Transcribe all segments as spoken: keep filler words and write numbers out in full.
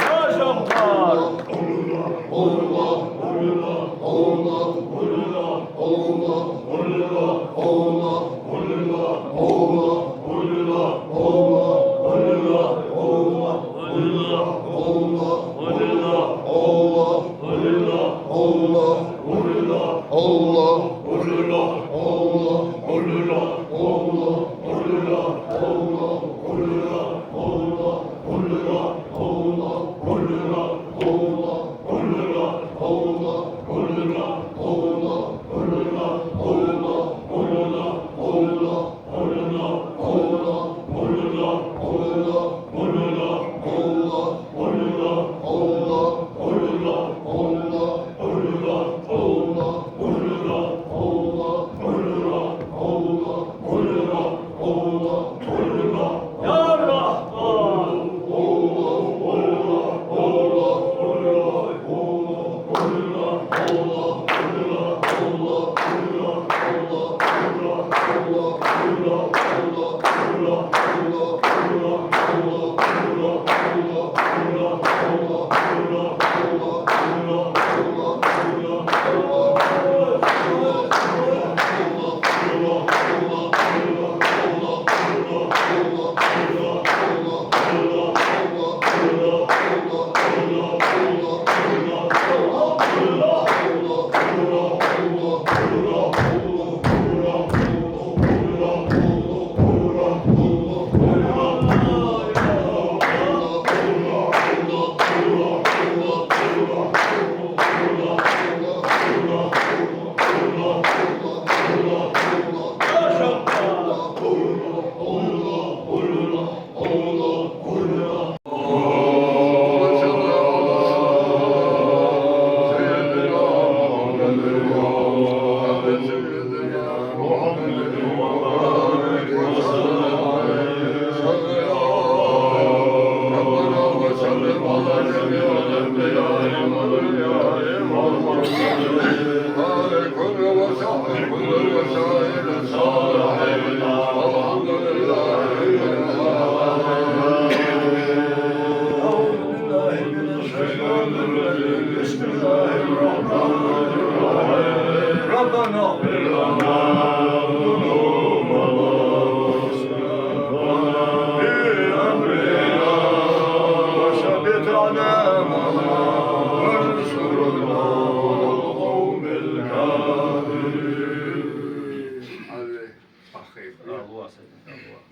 يا جبار.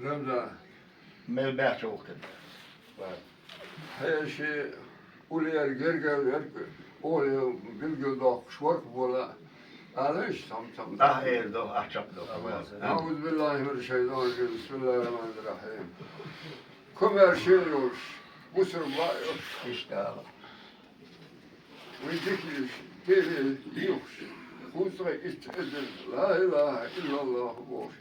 Рамзан. Мел баьча вухкина. Хьеши улер гергар верг, оле билгал доккхуш варх бола, алаш сам сам. Ах эр до, ах чап до. أعوذ بالله من الشيطان الرجيم. بسم الله الرحمن الرحيم. Комаьрша йолуш, бусурба йолуш. Иштта. Вай зикраш, Деле йохуш, кхузткъе итт эзар ла илаха иллаллахӀ бохуш,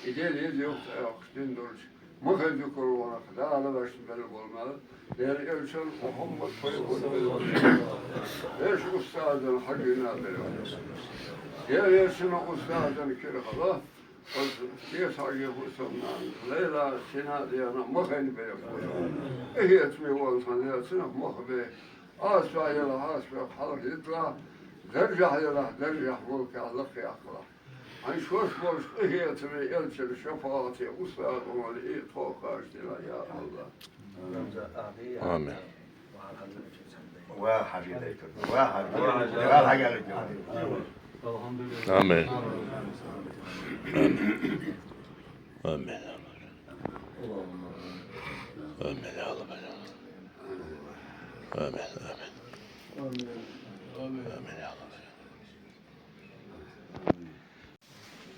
и Деле еза йохуш, дин долчу, ма хеза кура ванах, Дала ваьшна белла болу мел, Делан элчан Мухьаммад пайхамар белла. Вешан устазан хьажина белла. Делан элчан устазан кира хала, оцу Кесахье хӀусамнана Лайла сина дена ма хеза белла. Къинхетаме волу сан Дела цунах мах бе. Аса елахь, аса хьалха йитлахь, даржехь елахь, даржехь, мулкехь лакхаяккхалахь. Хьайн шош болчу къинхетаме элчан шапаӀате устагӀа вали и тхо кхачдина, я АллахӀ. Амин. Ва хьажи дайтар. Ва хьажи. Ва хьажи. Амин. Амин. Амин. Амин, я Рабби. Амин, амин. Амин, я Рабби.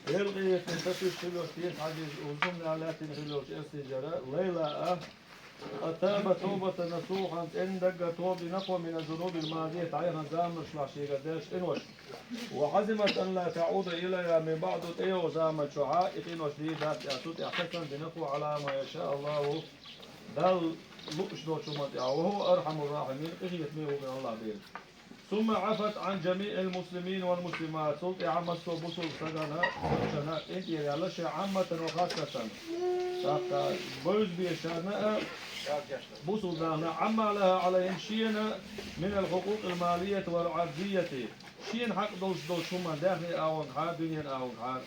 Делкъе еттина сатуьйсуш хилла йолчу Кесахье хьажин узунна лаьттина хилла йолчу эрсий жара Лайла а, къад табат тавбатан насухьан, цӀена даггара тоба дина кхо, миназ-зунубил мадият, дӀаяханчу заманашлахь шегара даьллачу къиношна. Ва Ӏазимат ан ла таӀуда илайхӀа мин баӀду, тӀейогӀучу заман чохь а и къинош дийр дац аьлла, цу тӀехь хӀусам дина кхо, Ӏала ма яшаъ АллахӀу, Далла лууш долчу хӀуманна тӀехь, ва хӀува архьамур рахьимин, къинхетаме ву АллахӀ Дела. Сумма Ӏафат Ӏан жамиӀил муслимин вал муслимат, цул тӀаьхьа массо а бусулба стагана, стагана къинтӀера яьлла шен Ӏамматан ва хассатан. ТӀаккха бевза безачарна а, бусулба нахана, عما لها عليهم, шена, من الحقوق المالية والعرضية, шена хьакъ долуш долчу хӀуманна, даьхни агӀонгахьара, дуьненан агӀонгахьара.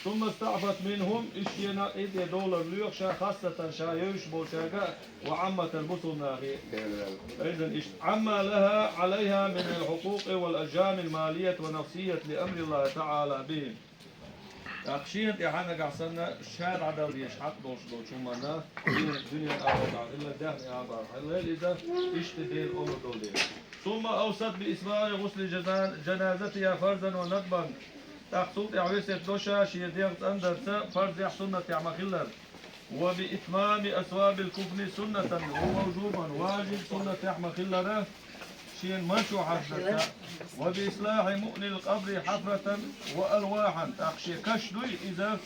ثم استعفت منهم, иштта шена къинтӀера довлар лоьху ша, خاصة, ша евзаш болчаьрга, وعامة, бусулба нахе. Айзан иштта, عما لها عليها من الحقوق والألزام المالية والنفسية لأمر الله تعالى بهم. ТӀаккха шена тӀехь нагахь санна ша дӀадала дезаш хьакъ долуш долчу хӀуманна, дуьненан агӀор хилла, даьхни агӀор хилла иза, иштта Делан омра долу дела. ثم أوصت بإسباغ غسل جزا-، جنازتها فرضا وندبا. ТӀаккха цул тӀаьхьа весет до ша, шен дегӀ цӀандарца, фарзехь, суннатехь ма-хиллара. وبإتمام أثواب الكفن سنة ووجوبا, важиб, суннатехь ма-хиллара, шена маншо хьаждарца. وبإصلاح مؤن القبر حفرة وألواحا, тӀаккха шен каш дуй иза,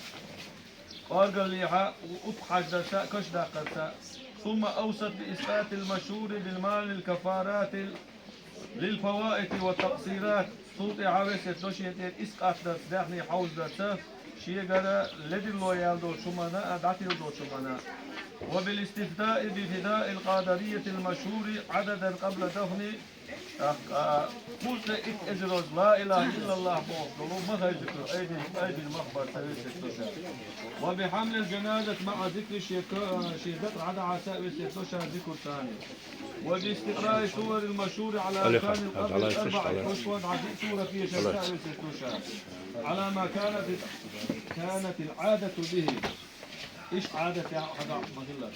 кӀоргаллехьа, уьппа хьаждарца, каш даккхарца. ثم أوصت بإسقاط المشهور بالمال الكفارات للفوائت والتقصيرات. Цул тӀаьхьа весет до шена тӀера искъат дарца, даьхни хьовздарца, шегара ледарло яьлла долчу хӀуманна а, дӀатилла долчу хӀуманна а. وبالاستفتاء بفداء القادرية المشهور عددا قبل دفن. ТӀаккха кхузткъе итт эзароза لا إله إلا الله бохуш долу махазза кхуьу айбина, айбина мах барца весет до ша. وبحمل الجنازة مع ذكر, шен ка-, шен дакъа дӀадахьарца весет до ша зикру царна. وباستقراء السور المشهورة على أركان القبر الأربعة, кхо школа дӀа диъ сура тешарца весет до ша. على ما كانت، كانت العادة به. Иштта Ӏадат яхьа хьадахь ма-хиллара.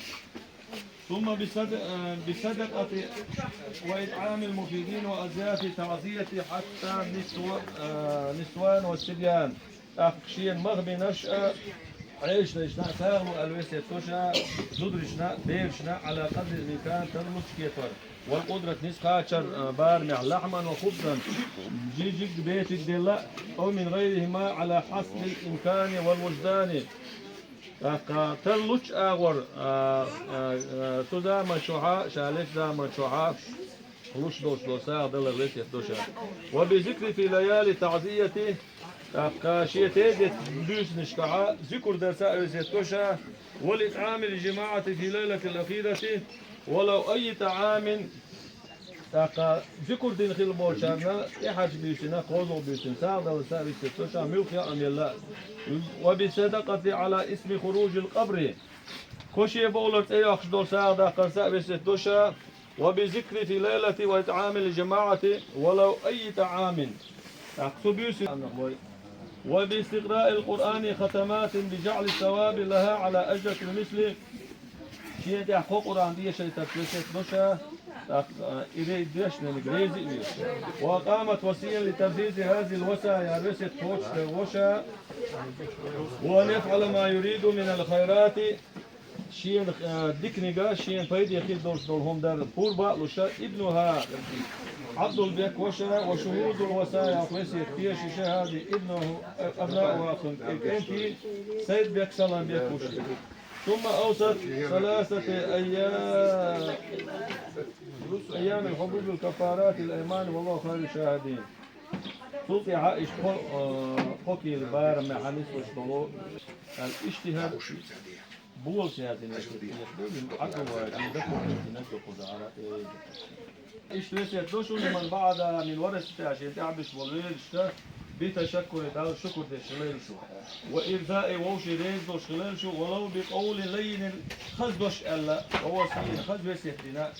ثم بصد-، آه، بصدقة وإطعام المفيدين وأضياف التعزية حتى النسو-، آه، النسوان والصبيان. ТӀаккха шена махбинарш а, Ӏешнашна а сагӀа лу аьлла весет до ша, зударшна а, берашна а, على قدر الإمكان, тарлучу кетор, والقدرة, ницкъ кхачар, а, барамехь, لحما وخبزا, жижиг, бециг делла а, أو من غيرهما على حسب الإمكان والوجدان. ТӀаккха тарлучу агӀор, а, а, а, цу заман чохь а, ша лечу заман чохь а, луш долуш долу сагӀа далар весет до ша. وبذكر في ليالي التعزية, тӀаккха шен тезет буьйсанашкахь а зикр дарца а весет до ша, والإطعام للجماعة في الليلة الأخيرة ولو أي طعام, тӀаккха зикр дина хилла болчарна тӀаьхьарчу буьйсина, кхозлагӀа буьйсина сагӀа даларца а весет до ша, муьлхха а мелла а. وبالصدقة على اسم خروج القبر, кошан бовлар цӀе йоккхуш долу сагӀа даккхарца а весет до ша, وبذكر في الليلة وإطعام الجماعة ولو أي طعام. ТӀаккха цу буьйсина, وباستقراء القرآن ختمات بجعل الثواب لها على أجرة المثل. Шена тӀехь кхо Къуръан дешайтарца весет до ша, тӀаккха, а, и ре-, дешнарг реза а веш. وأقامت وصيا لتنفيذ هذه الوصايا, весет кхочушдеш до ша, وأن يفعل ما يريد من الخيرات, шена, а, диканиг, шена пайде хир долуш долу хӀума дар пурба а луш, ابنها, Ӏабдулбек ваша, وشهود الوصايا, весет тешаш, هذه أبناؤها, أبناؤها, кӀентий, Сайдбек, Саламбек ваша. ثم أوصت ثلاثة أيام، أيام الحبوب الكفارات الأيمان والله خير الشاهدين. Цул тӀаьхьа иштта кхо, а, кхо кийла барам мехьа нислуш долу, а, иштта хӀара болаш яздина, Ӏакъуба дина дакъа дина доккхузара, э, Иштта весет до шуна, من بعدها من ورثتها, шен тӀаьхьабеш болу вежаршка, بتشكر, Далла шукур деш хилийла шу. وإرضاء, вовшийн реза долуш хилийла шу, ولو بقول لين, хаза дош аьлла, ووصية, хаза весет дина.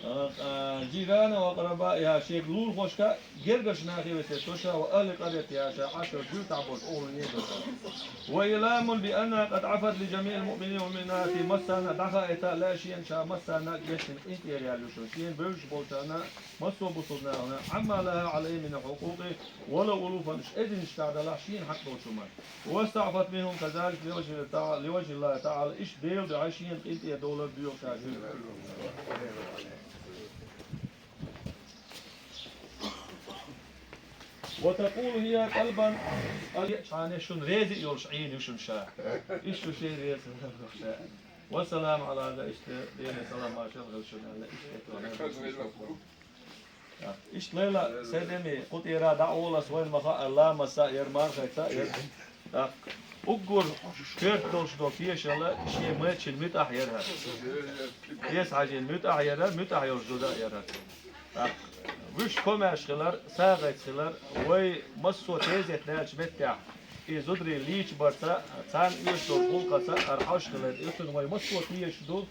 А, а, جيرانها وأقربائها, шега лулахошка, гергарчу нахе весет до ша, وأهل قريتها, ша Ӏаш йолчу юьртахь болчу охӀлане до ша. وإعلام بأنها قد عفت لجميع المؤمنين والمؤمنات, массарна дӀахаийта лаьа шена, ша массарна гечдина къинтӀера яьлла ю шуна, шена бевзаш болчарна, массо а бусулба нахана, عما لها عليهم من الحقوق ولو ألوفا, уьш эзарнашкахь далахь шена хьакъ долчу хӀуманна. واستعفت منهم كذلك لوجه الله تعالى, لوجه الله تعالى, иштта Делан дуьхьа шена къинтӀера довлар доьху ша шуьга. وتقول هي قلبا, цхьана шуна реза а йолуш Ӏийна ю шуна ша. Иштта шу шен реза хилла ша. والسلام على هذا, иштта Деле салам-маршалла хила шуна аьлла, иштта тӀе тоьхна. Иштта лайла, Сайдеми, кху тӀера дӀа а волуш вайна ма хаъара, ламаз а яра, мархий а яра. ТӀаккха Уггар коьрта долуш долу тешалла шен мачийн муьтӀахь яра хӀара. Теса Хьаьжин муьтӀахь яра, муьтӀахь йолуш зуда а яра хӀара. ТӀаккха вуьш комаьрша хилар, сагӀийтта хилар, вай массо а тезет даьллачу меттехь и зударий лийча барца, царна оьшуш долчу гӀуллакхаца хӀара хьожуш хилар, и цунна вай массо а тешаш ду.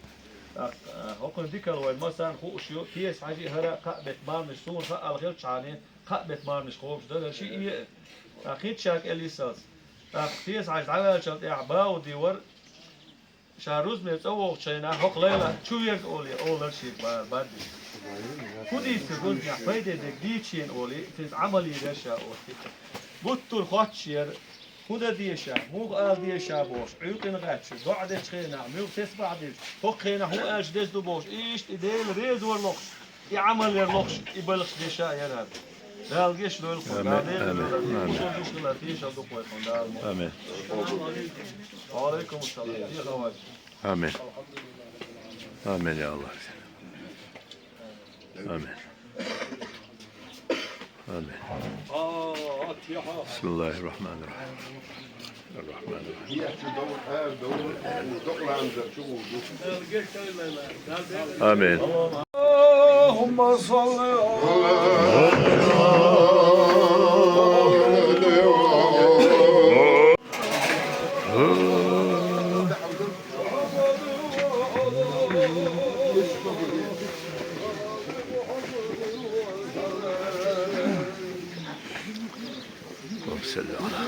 ТӀаккха хӀокхуьнан дикалла вайна массарна хууш ю, Теса Хьаьжин хӀара кхаа беттан марханаш суна хаал хилчхьана, кхаа беттан марханаш кхобуш дара хӀара шиъ а. ТӀаккха хӀинца ша кӀел йисалц. ТӀаккха Теса Хьаьжа дӀаваьллачул тӀаьхьа Баудий вара, ша рузбане цӀа вогӀучу хенахь, хӀокху Лайла чу верг олий, олар шега бара, бара дийца. ХӀун дийца, гузнехь пайде дерг дийцина олий, цуьнца Ӏамал йийр яра ша олий. Буттур хоттуш яра, хӀун дан деза ша, муха ала деза ша бохуш, Ӏуьйкъина гӀаьттича, доӀа дечу хенахь, муьлха тесбахь дича, хӀокху хенахь хӀун аьлча деза ду бохуш, иштта и Дела реза вар лохуш, и Ӏамал яр лохуш, и балхаш деш а яра хӀара. Дала гечдойла кхунна, Дала реза вар лохуш, амин, амин. Амин. Ва Ӏалайкум ассалам. Амин. Амин, я Аллах. Амин. Амин. بسم الله الرحمن الرحيم. الرحمن الرحيم. آمين. اللهم صل على اللهم صل على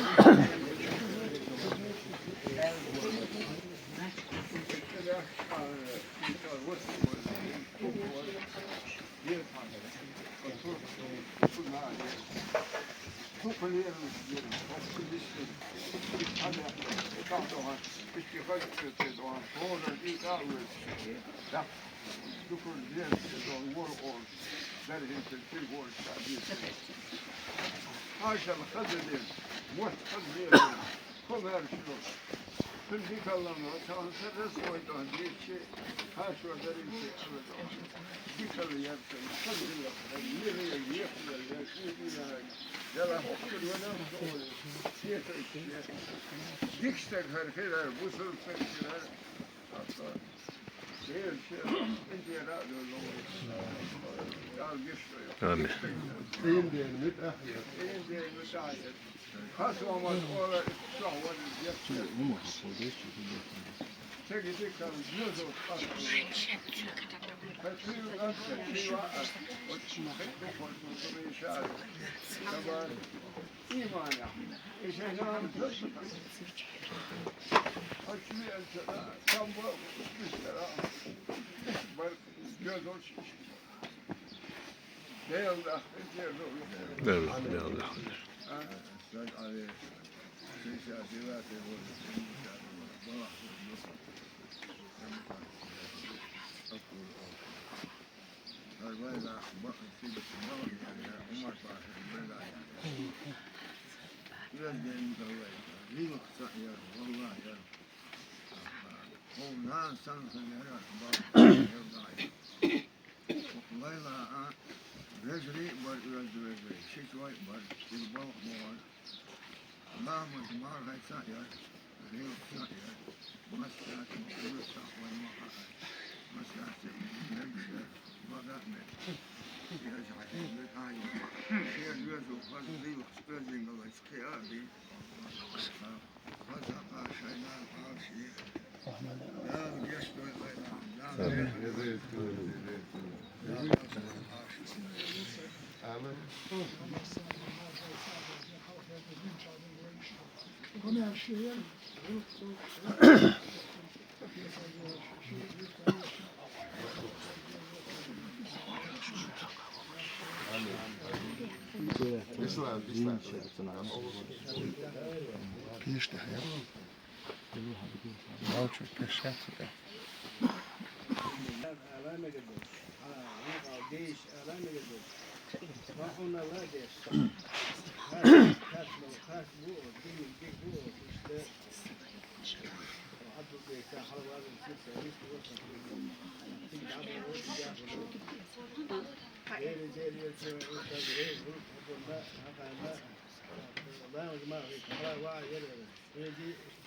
Хьаьжал хаза дерг, мотт хаза лело, комаьрша йолуш. Цуьнан дикаллано цхьана саррас вай тӀехь дийцчи, хьаьшо дарийчи ала тӀехь. Дикалла яьрчина, хаза лело, лело, лело, лело, лело, лело, хӀокхуьнан ванам со олий, сетайчи яьрчина. Дика стаг хӀара хилар, бусалба стаг хилар. Амин. Лайла а вежарий а бара, оьзда вежарий, ши чой а бара, шиъ балха бохура. Ламаз мархайца а яра, гӀиллакхца а яра, массаьрца а вай ма хаьара, массаьрца а мегаш яра, бага а мега. Шен жахьа шен мега а йо. Шен доьзал хаза дилхаш, оьздангаллица кхиа а бина. Хаза а шайна а шен. Дала гечдойла вай нах. Дала гечдойла. Амин.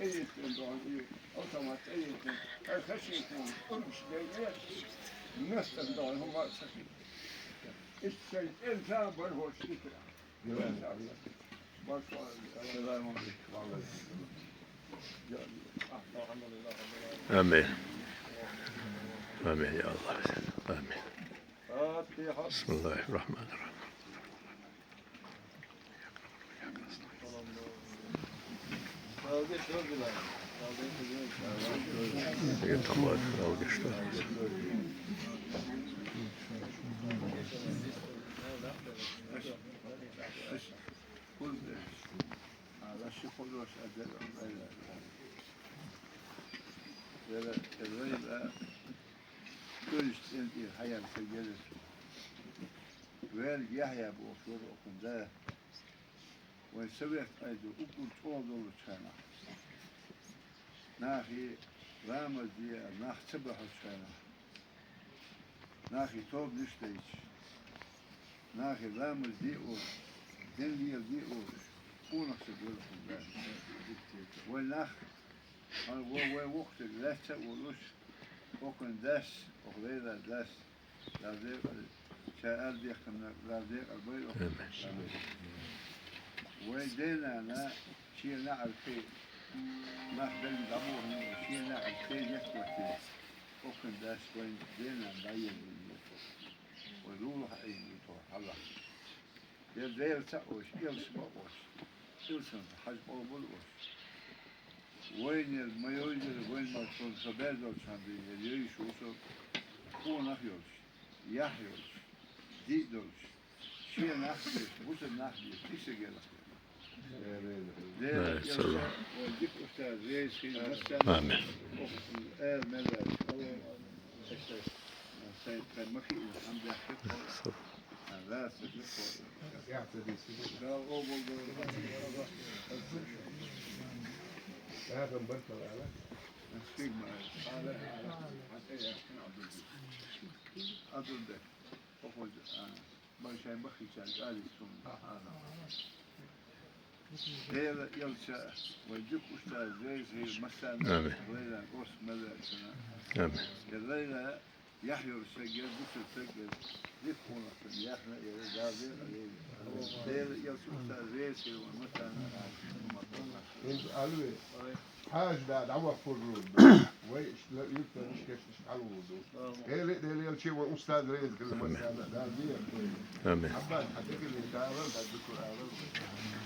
Эйийтина догӀун и автомат, эйийтина, ай хашийтина, ургаш дайна, местан догӀун хӀума а ца хи. Иштта шайн элча бархӀош дитира. БархӀ-, Салам алейкум. Амин. Амин, я Аллах. Амин. Фатиха. Бисмиллахир-рахманир-рахим. Ваьлла Яхья бохуш вара оцунна да. Вайн совет къайда уггар чӀогӀа долчу хенахь, нахе ламаз де а нах ца бахьачу хенахь, нахе тобанаш а дайча, нахе ламаз де а олуш, дин леладе а олуш, къонах стаг вара оцунна да. Вайн нах, хьан вон вайн воккхачу стага лаьцна а волуш, оцунна дас, оха лайла дас, Дала декъал, ша аьлла дехкарна Дала декъал бойла оха. Амин. Вайн денана шен наӀар кхин, нах берриг дӀабохийна, шен наӀар кхин, некъ ваттийна. Оцунна дас вайн денана дӀаелла. Вай лулахь Ӏийна ю тхо хьалха. Я Дела ца а оьшу, элча ма а оьшу, элчанца хьажа къобал а оьшу. Вайна ма йовзара, вайна ма шуна со бер долчу хьан дуьйна, я йовзуш ву со, къонах йолуш, яхь йолуш, диъ долуш, шен нах а деш, бусалба нах а деш, кхин стаг елахь. Дела, Ай, элча, салам. Вай дика устаз, веза хила, массарна. Амин. Оху, эр мел ваьлла. Сайн, сайн ма хиъна, хьан бехке. Салам. Дела, элча, вай дика устаз, веза хила, массарна. Амин. Лайла, орс мел ваьлла. Амин. Я лайла, Яхь йолуш стаг яра, бусалба стаг яра, дика къонах санна яхна а яра, Дала декъал йойла. Дела, элча устаз веза хила, вайн массарна а. ХӀинца алаве. Хьажа да дӀаваккхур ду. Вай иштта ла уьйтанаш, кешнаш хьалавур ду. Дела, Дела, элча вайн устаз веза хила, массарна а Дала декъал йойла. Амин. Аббас, хьан дика ле, Дала, Дала дика ала. Амин.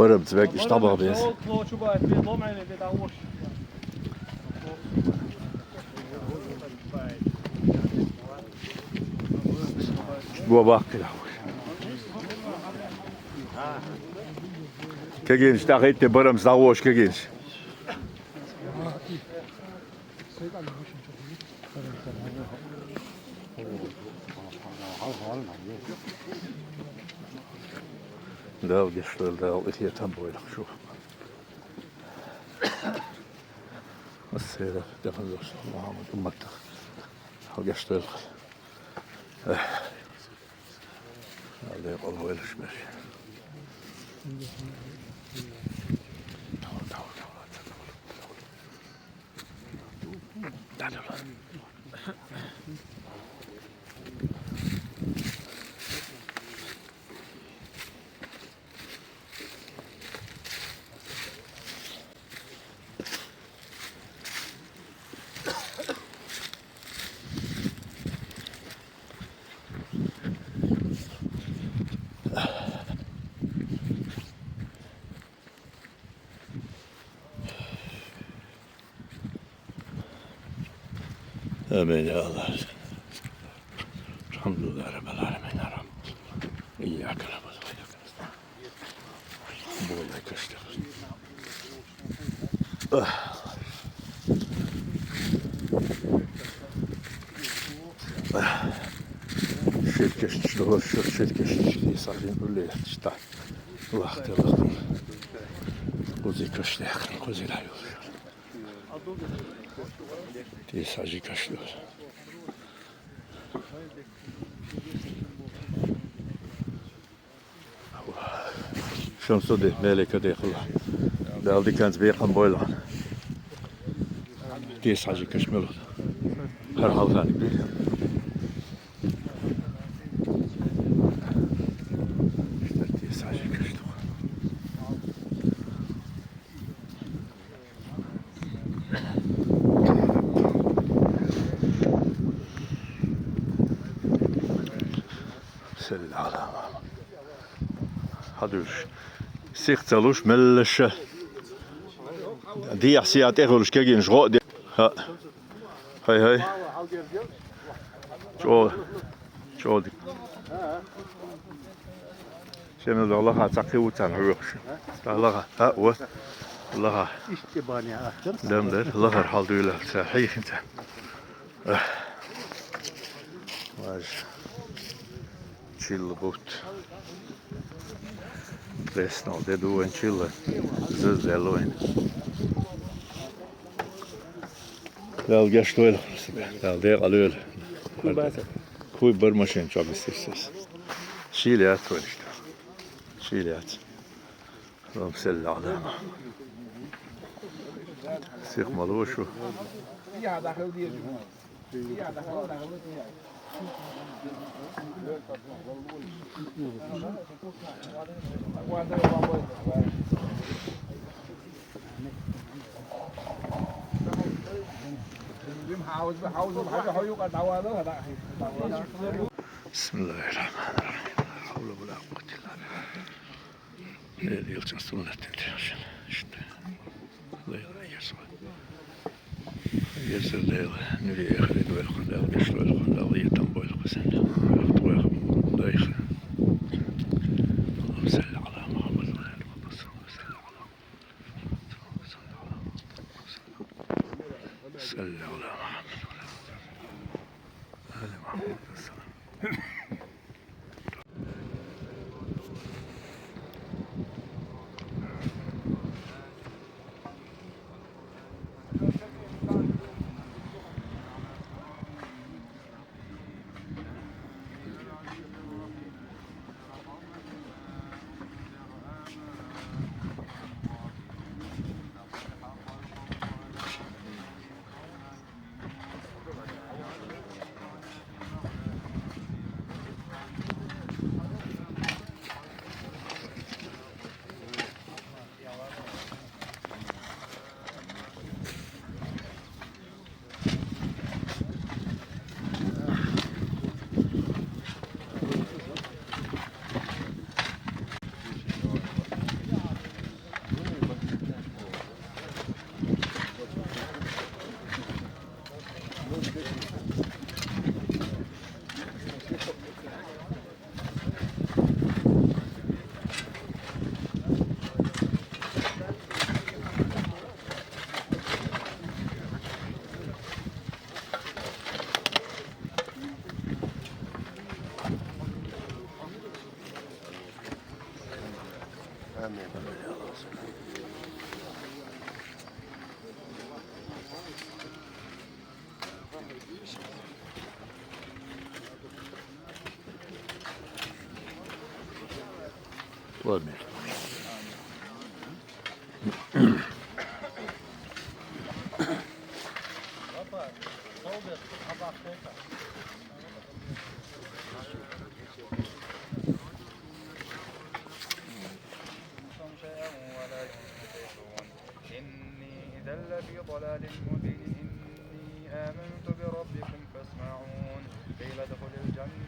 Барам цвек иштта бахьа беза. Бо баккхира. Кегийнаш тӀаккха итт барамца дӀагӀош кегийнаш. Дала гешт дойла, Дала къинхетам бойла шух. Ассера, тӀехьа Мухьаммад умматах. Дала гешт дойла. Эх. Дала къабул хилва шун. آمين يا الله. الحمد لله رب العالمين يا رب. إياك نعبد وإياك نستعين. Болай кашта. Шеркешчу догӀуш, шеркешчу сахьин улле шта. Лахте, лахте. Кхузи кашта, кхузи лайо. Ти сажи кашта. Шамсудин, Мелика дехула. Дала диканца бекхам бойла. Тес хьажи каш мелу. ХӀара хьалханик бийла. Тес хьажи каш ду. Салли Ӏала Мухьаммад. Хьадуьйш. Сих ца луш, меллаша. Дехьа-сехьа тӀехуьлуш кегийнаш гӀо а де. ХӀа. ХӀай, хӀай. ЧӀо-, чӀоди. Шен мел догӀу лаха цхьа кхин ву царна хьоьхуш. Цхьа лаха. ХӀа, ва. Лаха. Иштта бани аттар. Дам дар. Лахара хьал дуьйла ца. Хьийхин ца. Ах. Важа. Чилла бутт. Деснал де ду вайн чилла. Заз де лойн. Дала гешт дойла. Дала декъал йойла. Куй баса? Куй бар машин чӀогӀа бисирсис. Шийла яц вайн иштта. Шийла яц. اللهم صل على محمد. Сих ма луш ву. بسم الله الرحمن الرحيم. لا حول ولا قوة إلا بالله. Э, елчан суннат энд шин. Иштта. Лайла ерсо. Ерсо Дела, нури эхрид вайхун, Дала гешт вайхун, Дала етам бойла кхусен. Вайхун дайха. اللهم صل على محمد وعلى آل محمد. صل على محمد وعلى آل محمد. Amin. شيئا ولا ينقصون. إني إذا لفي ضلال مبين. إني آمنت بربكم فاسمعون. قيل ادخل الجنة.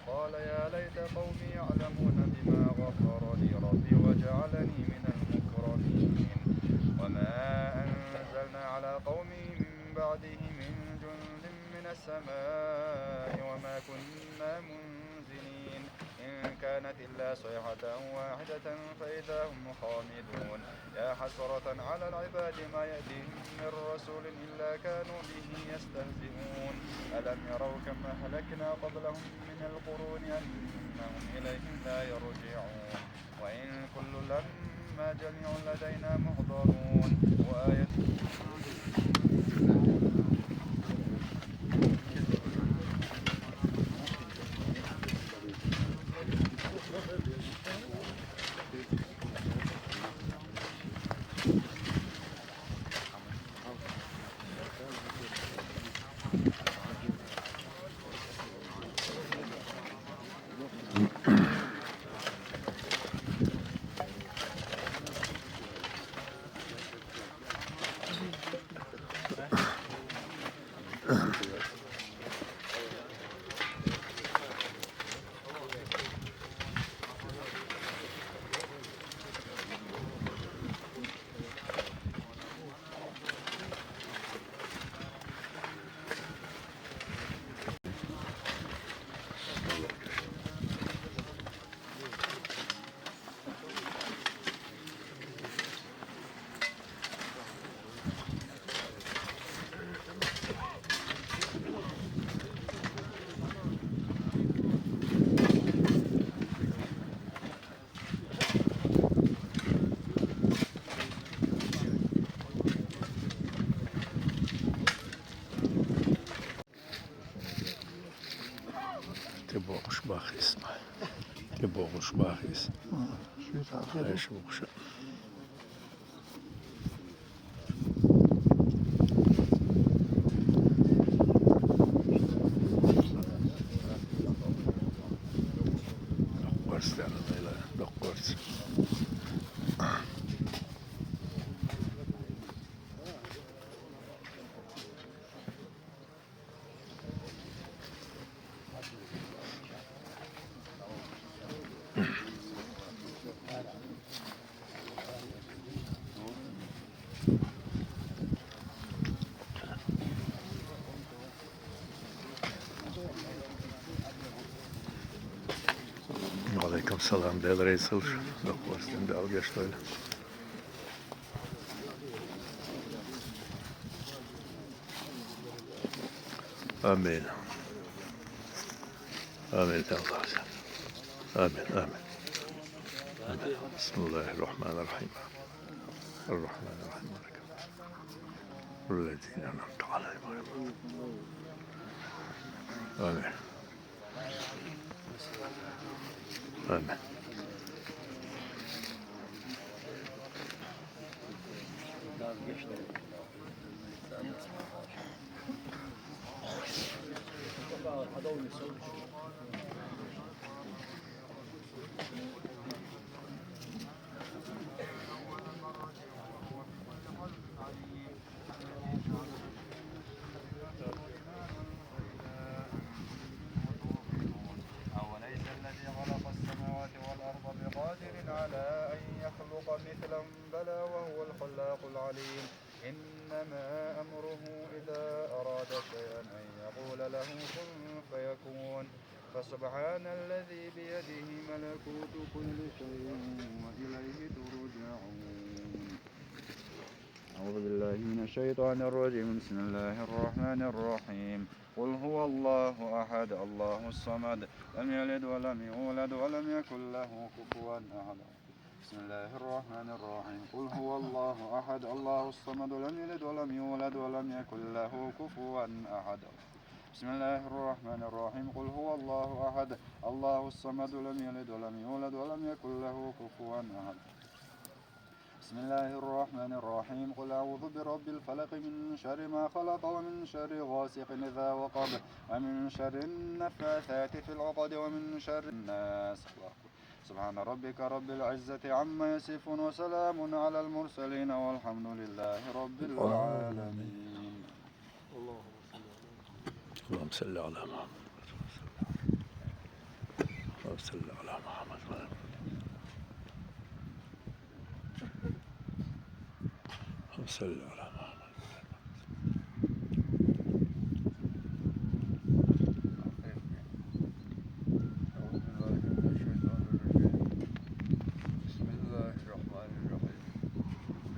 قال يا ليت قومي يعلمون بما غفر لي ربي وجعلني من المكرمين. وما أنزلنا على قومه من بعده من جند من السماء وما كنا منزلين. إن كانت إلا صيحة واحدة فإذا هم خامدون. يا حسرة على العباد ما يأتيهم من رسول إلا كانوا به يستهزئون. ألم يروا كم أهلكنا قبلهم من القرون أنهم إليهم لا يرجعون. وإن كل لما جميع لدينا محضرون. وآية Ти бохуш бахис. Ти бохуш бахис. Ай, шу бохуш. Доккорс дагъа, доккорс. Алейкум салам, Дела рейсыл, доккорс дин Дала гешт ойла. Амин. Амин, я Аллах. Амин, амин. Амин. بسم الله الرحمن الرحيم. الرحمن الرحيم. الذين أنعمت عليهم. آمين. آمين. أوليس الذي خلق السماوات والأرض بقادر على أن يخلق مثلهم؟ بلى وهو الخلاق العليم. إنما أمره إذا أراد شيئا أن يقول له كن فيكون. فسبحان الذي بيده ملكوت كل شيء وإليه ترجعون. أعوذ بالله من الشيطان الرجيم. بسم الله الرحمن الرحيم. قل هو الله أحد، الله الصمد، لم يلد ولم يولد ولم يكن له كفوا أحد. بسم الله الرحمن الرحيم. قل هو الله أحد، الله الصمد، لم يلد ولم يولد ولم يكن له كفوا أحد. بسم الله الرحمن الرحيم. قل هو الله أحد، الله الصمد، لم يلد ولم يولد ولم يكن له كفوا أحد. بسم الله الرحمن الرحيم. قل أعوذ برب الفلق، من شر ما خلق، ومن شر غاسق إذا وقب، ومن شر النفاثات في العقد، ومن شر الناس. سبحان ربك رب العزة عما يصفون، وسلام على المرسلين، والحمد لله رب العالمين. اللهم صل على محمد. اللهم صل على محمد. اللهم صل على محمد. أعوذ بالله من الشيطان الرجيم. بسم الله الرحمن الرحيم.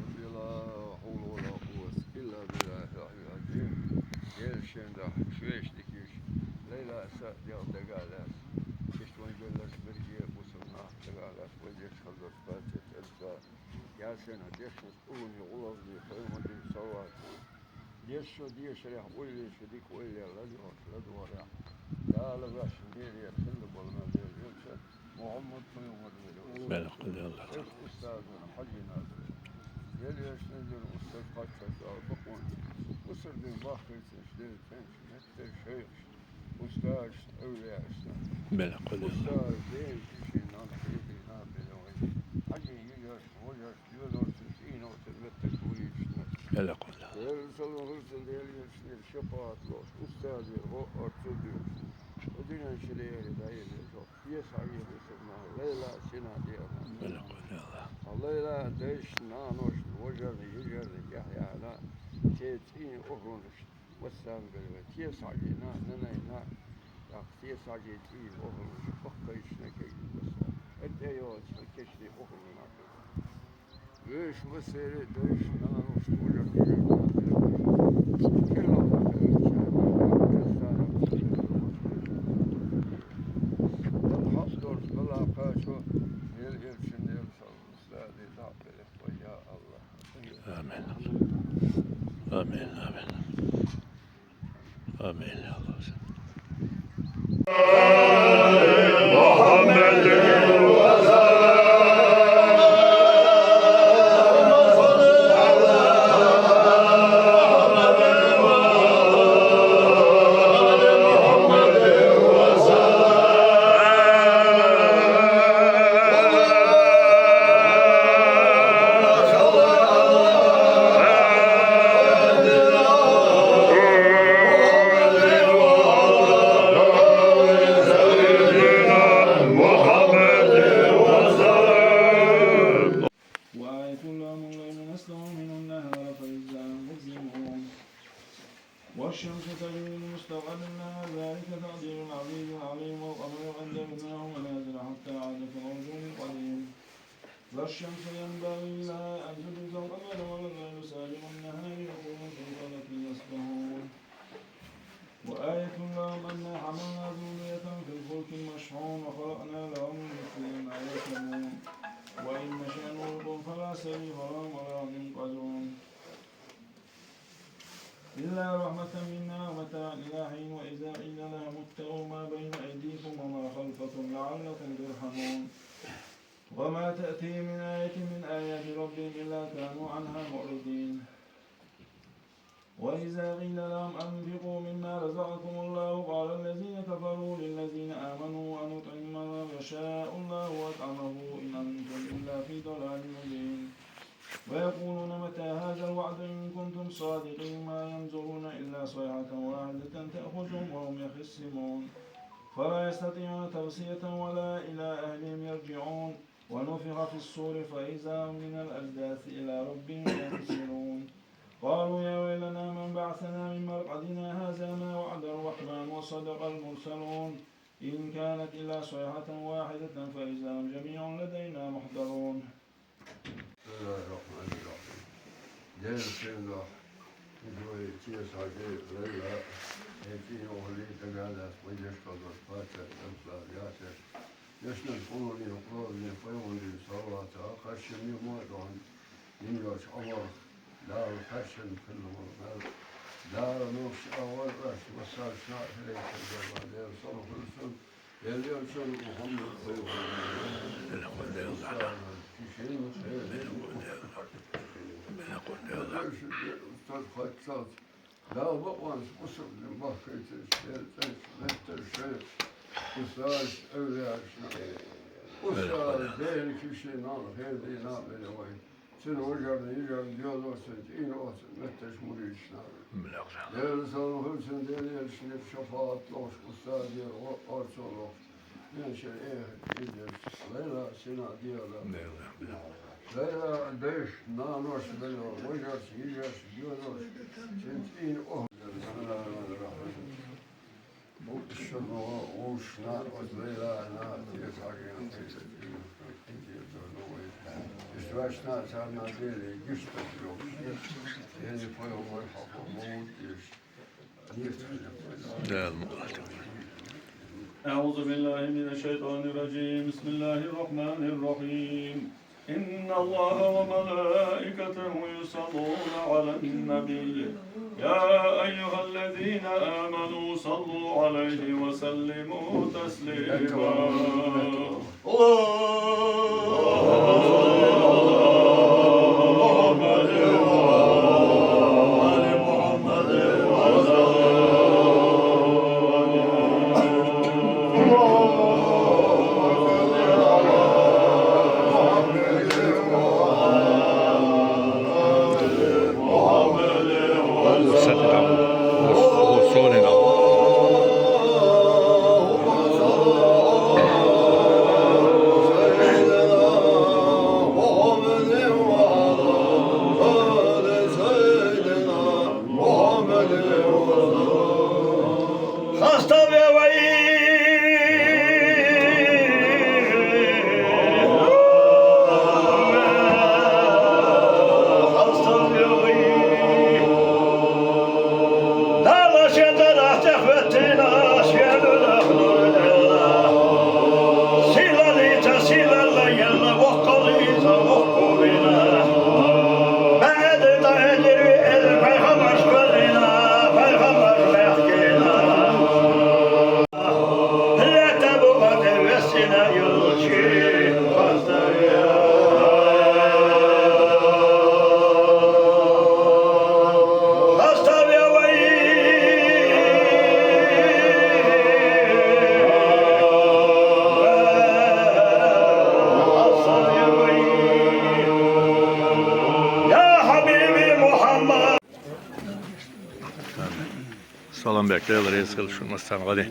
رب لا حول ولا قوة إلا بالله العلي العظيم. Gel şimdi şu eşlik iş. Leyla ise yolda galas. İşte on gölles bir yer bu sunna. Galas bu yer kalır. Fatih Elsa. Yasin Ateşimiz ulun yolunu koymadı. Savat. Дешшо дешарехь, ойла эшшо дика ойла, ладогӀарехь, ладогӀарехь. Дала ваьшна лелае, хилла болу мел лелайолча Мухьаммад пайхамар лелайолча. Белхалла. Эс устазана, хьажина. Лелаешна лелайолча устаз паччахьаш ала бакъонца. Усар дин бахкайцинаш лелатенча, меттера шайхаш, устазаш, эвлияашна. Белхалла. Устаз ден шин нана хьедина белхалла. Хьажи йижарш, вожарш, доьзалшна цӀийна оцу меттиг вуьйцуш. Белхалла. Дела салам хилла цунна, Дела везачу Дела шапаӀат лохуш, устазера гӀо а цу дуьйцуш. Ткъа дуьнен чу лерина дӀаелира шух. Теса хьажийла бусурман, Лайла а, Сина а деана. Белхалла. Хьан Лайла а дайшна, наношна, вожарна, йижарна, Яхьъяна, церан цӀийнан охӀланашна. Вассалам гӀайра, теса хьажийна, нанайна, тӀаккха теса хьажийна цӀийнан охӀланаш, баккхийчарна кегийна вассалам. ХӀетте а йоцуш, кешнийн охӀланаш. Вешан массеран а дайшна, наношна, вожарна, йижарна, нана, хилла хьалха хилла, Дала хьакъ долуш, Дала кхачо, Дела элчанна, Дела салам, устазана дӀа а белира, я АллахӀ. Амин. Амин, амин. Амин, я АллахӀ. وآية لهم الليل نسلخ منه النهار فإذا هم مظلمون. والشمس تجري لمستقر لها ذلك تقدير العزيز العليم والقمر قدرناه منازل حتى عاد كالعرجون القديم. لا الشمس ينبغي لها أن تدرك القمر ولا الليل سابق النهار وكل في فلك يسبحون. وآية لهم أنا حملنا ذريتهم في الفلك المشحون وخلقنا لهم من مثله ما يركبون وإن نشأ نغرقهم فلا صريخ لهم ولا هم ينقذون. إلا رحمة منا ومتاعا إلى حين وإذا قيل لهم اتقوا ما بين أيديكم وما خلفكم لعلكم ترحمون. وما تأتيهم من آية من آيات ربهم إلا كانوا عنها معرضين. وإذا قيل لهم أنفقوا مما رزقكم الله قال الذين كفروا للذين آمنوا أنطعم من لو يشاء الله أطعمه إن أنتم إلا في ضلال مبين. ويقولون متى هذا الوعد إن كنتم صادقين ما ينظرون إلا صيحة واحدة تأخذهم وهم يخصمون فلا يستطيعون توصية ولا إلى أهلهم يرجعون. ونفخ في الصور فإذا هم من الأجداث إلى ربهم ينسلون. قالوا يا ويلنا من بعثنا من مرقدنا هذا ما وعد الرحمن وصدق المرسلون. إن كانت إلا صيحة واحدة فإذا هم جميع لدينا محضرون. بسم الله الرحمن الرحيم. Дела сийлахь, иза вай теса хьажи, Лайла, хӀетин охӀлий дагадас, вай дешкалдос, Паччахь, Элсар, Ясир, дешнаш къуллугӀин, къуллугӀин, пайхамарийн салавата, харшамни ма а дохьун, дин йоцу Ӏамал, Дала харшамни хилла волу мел, Дала луш агӀор аш массаршна а хӀерайса дала, Дела салам хуьлда цунна, Дела элчан Мухьаммад пайхамар. Дела хуьлда, Дела. Дела хуьлда, Дела. Дела хуьлда, Дела. Устаз хатталц. Дала бакъонца бусалба дин бахкийтача, Дела цӀенчу меттара шайх устазашна, эвлияашна, устаз Дела кхишина а, хӀердина а бина вай. Цуьнан важарна, йижарна доьзалш, цуьнан цӀийнан охьа метташ муридашна. Дела салам хуьлда цунна, Дела элчанера шапаӀат лохуш, устазера гӀо-, орцо лохуш. Вешан эхь, Лайла, сина а дела. Лайла, дайша, наноша, Лайла, важарша, йижарша, доьзалш, цуьнан цӀийнан охьа. Бу шуна вовшашна, оцу Лайлана, тешарна, иштта ваьшна царна Деле гуш ду йолуш. Дела пайхамар хьакъ ма ву дезаш. Дала ма валлахь. أعوذ بالله من الشيطان الرجيم. بسم الله الرحمن الرحيم. إن الله وملائكته يصلون على النبي. يا أيها الذين آمنوا صلوا عليه وسلموا تسليما. Дала шен тӀарах тӀехӀоьттина, шен нуьцкъах нур делла. Сийлаллица сийлалла елла, воккхаллица воккхо вина. БӀаьдда дӀаэцира веза пайхамарш кхоьллина, пайхамарш баьхкина. Лаьтта букъа тӀе вессина йолчу хастам ве. Хастам ве вай. Хастам ве вай. Я хьабиби Мухьаммад. Салам бек, Дела реза хила шуна массарна гӀадин.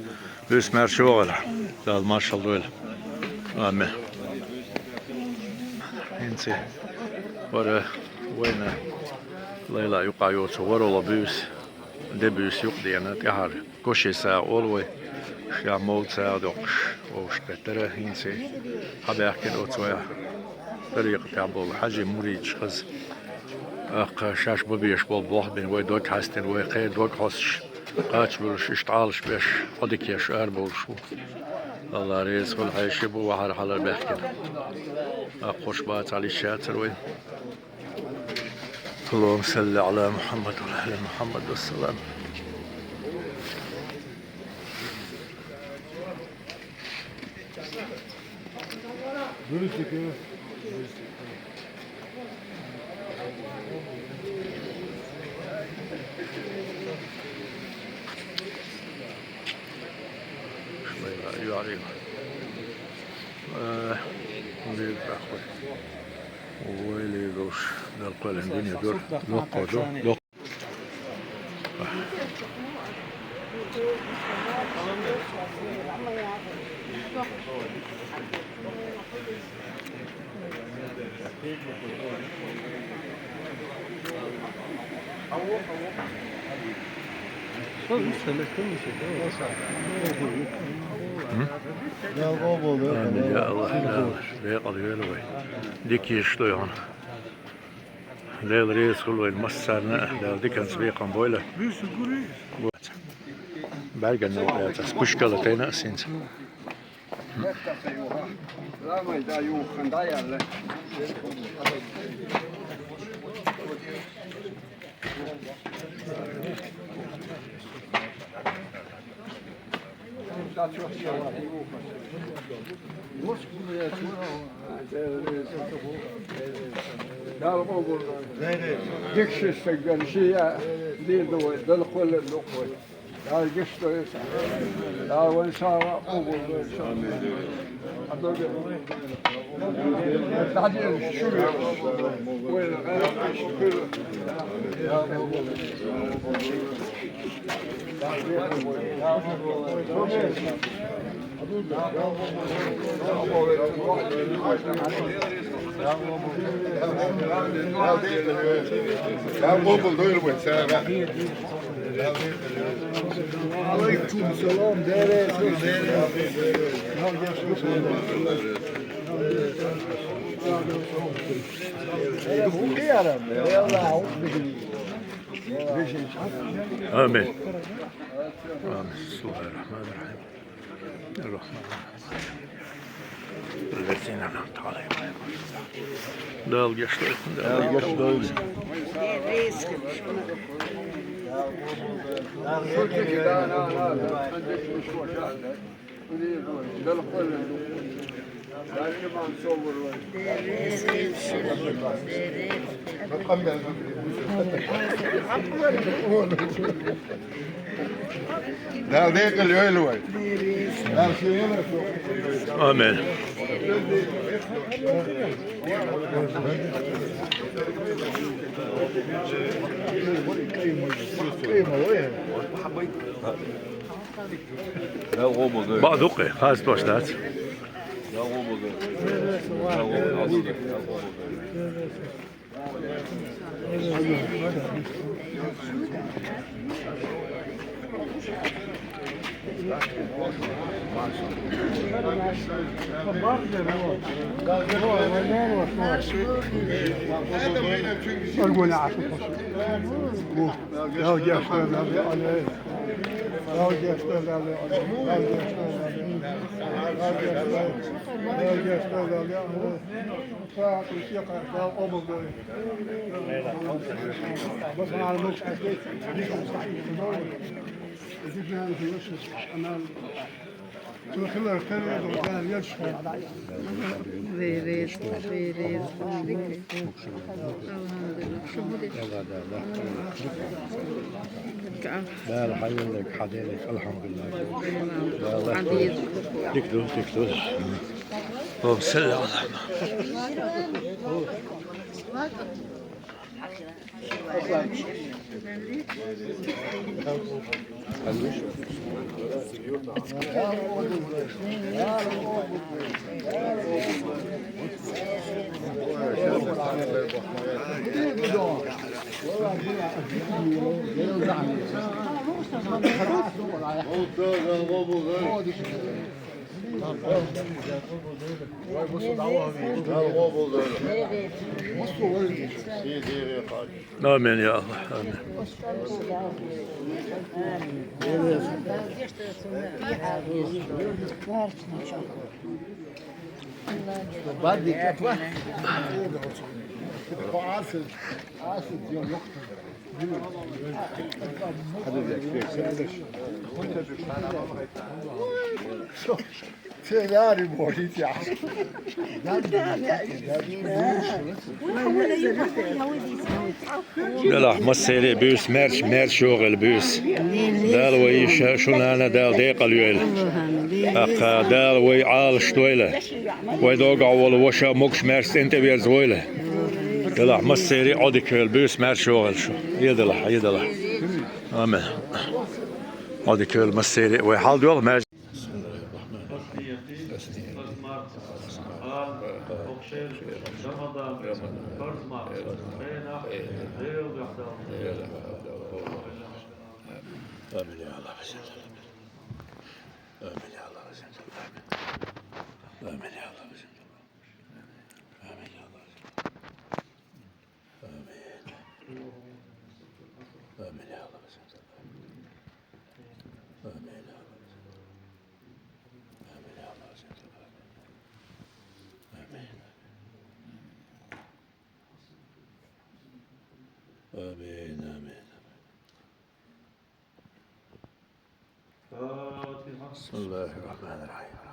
Буьйса маьрша вогӀийла. Дала маршалла дойла. Амин. ХӀинца вара вайна Лайла юкъахь йоцу ворхӀалгӀа буьйса, де буьйса юкъадеана, тӀаьхьара Гоши сагӀа олу вай, ша мовлид сагӀа доккхуш вовшахкхеттара, хӀинца хьабаьхкина оцу вай тӀарикъатехь болу хьаьжин муридаш хаза. Аккха шаьш бан безаш болу болх бина, вай дог хьаьстина, вай кхеран дог хьостуш, кхача буьллуш, иштта Ӏалаш беш, Ӏодика еш арабовлуш ву. Алла реза хуьлда, хьеший бу вахьар хьалар баьхкина. Аккха хӀорш бацахь лиш яцара вай. اللهم صل على محمد وعلى آل محمد وسلم. شوي، يعرف. آه، مدير التحويل. Вай лелош, Дала кхоьллина дуьне дора, локхо ду, локх. Амин, я АллахӀ, я АллахӀ, декъала йойла вай. Дика йиш ду хьуна. Дела реза хуьлда вайн массарна а, Дала диканца бекхам бойла. БӀаьргана ваьлла яц ас, пушкала тайна ас хӀинца. Ламай да юххана дӀаяьлла. Дала къобал дойла. Дика ши стаг вара, ши я дийр ду вай, Дала кхоьллина ду вай. Дала гечдойла царна. Дала вайн сагӀа къобал дойла. Амин. ДӀадийла шу веш. Вайна гӀайгӀа иштта хир. Алейкум салам, дерес. آمين. آمين. بسم الله الرحمن الرحيم. الرحمن الرحيم. الذين أنعمت عليهم. Дала гечдойла. Дала гечдойла. Дала декъала йойла вай. Амин. Бакъ дукха, хаза тош дац. Берет, берет. Дала хьайолларг, хьаделларг, алхьамдулиллахӀ. Дала дика ду, дика ду. Аллахумма салли Ӏала Мухьаммад. آمين يا الله، آمين. Делахь, массеран а буьйса маьрша, маьрша йогӀийла буьйса. Дала вай йиша, шун нана Дала декъала йойла. ТӀаккха Дала вай Ӏалашдойла. Вай догахь волу ваша могуш-маьрша цӀен тӀе верзавойла. Делахь, массеран а Ӏодика йойла, буьйса маьрша йогӀийла шу. Ӏедалахь, Ӏедалахь. Амин. Ӏодика йойла массеран а вай. Хьал доьлху маьрша. آمين يا الله. آمين يا الله. آمين يا الله. آمين يا الله. آمين. آمين يا الله. آمين يا الله. آمين. آمين، آمين. بسم الله الرحمن الرحيم.